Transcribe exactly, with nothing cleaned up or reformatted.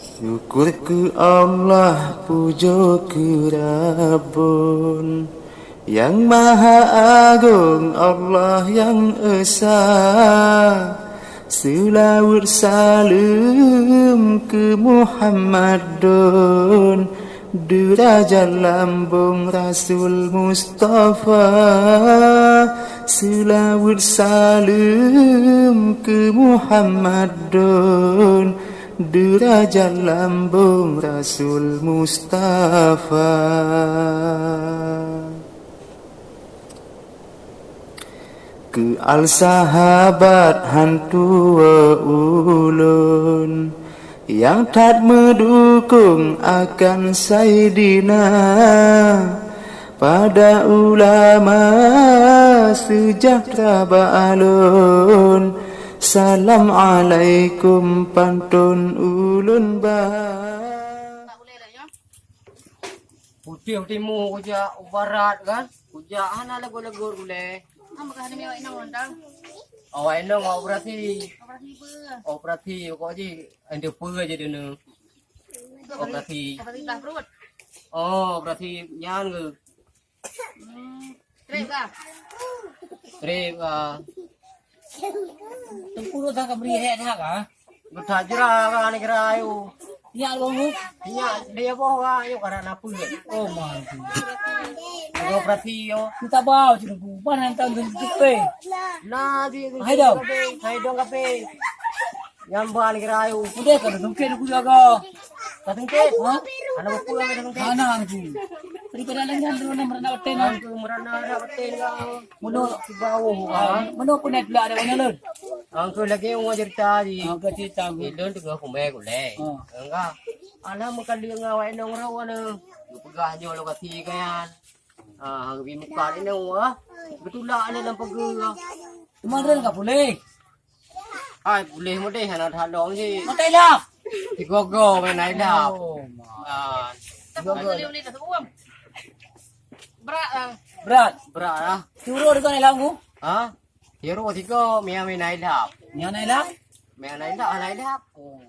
Syukur keu Allah, pujoe keu Rabbon, nyang maha agong, Allah nyang esa. Seulaweuet saleuem keu Muhammad don, deurajat lambong Rasul Mustafa. Seulaweuet saleuem keu Muhammad don, deurajat lambong Rasul Mustafa. Keu al sahabat hantu ulôn, nyang that meudukong akan Saidina. Pada ulama seujahteura bak lôn, salam alaikum panton ulôn ba. Putéh timu kujak u barat kan, kujak hana lagot-lagot ulée. Hana ka hana miwak inong lontang. Awak inong operasi. Operasi peue? Operasi pokok jih, ende peue aja dene. Operasi. Operasi tah perut. Oh, operasi nyan ke? Hmm. Trép kah? Trép kah? Teungku tu tak beri hek dah kah? Beuthat jera kah ni kira ayu. Nyak lu mu? Nyak dia boh kah ayu karena apa? Oh, mantap. Ada operasi yo. Kita bawa cengku. Mana yang tahu tu pe? Nah, di. Hai dong. Hai dong kape. Nyamban kira ayu. Udah kalau tungkit aku jaga. Ka tungkit? Ha? Anak aku yang ada tungkit. Anak aku. Daripada dengan tu nak merana betul. Aku merana ada betul kau. Mano di bawah. Mano aku naik pula ada mana lun? Aku lagi mau cerita di. Aku cerita aku. Di lun tu aku mai aku leh. Enggak. Anak makan dia ngawai nong rawa ni. Pegang nyo lokasi kan. Ah, hang bi muka ni nong ah. Betulak ni dalam pegang. Cuma dia enggak boleh. Hai, boleh mudeh hana that lom ji. Matai lah. Tigogo main ai dah. Oh, ma. Ah, tigogo. Berat lah. Berat. Berat lah. Tiuro dekat dalam ku. Ha? Tiuro tiga mia main ai dah. Mia naik lah. Mia naik dah, naik dah. Oh.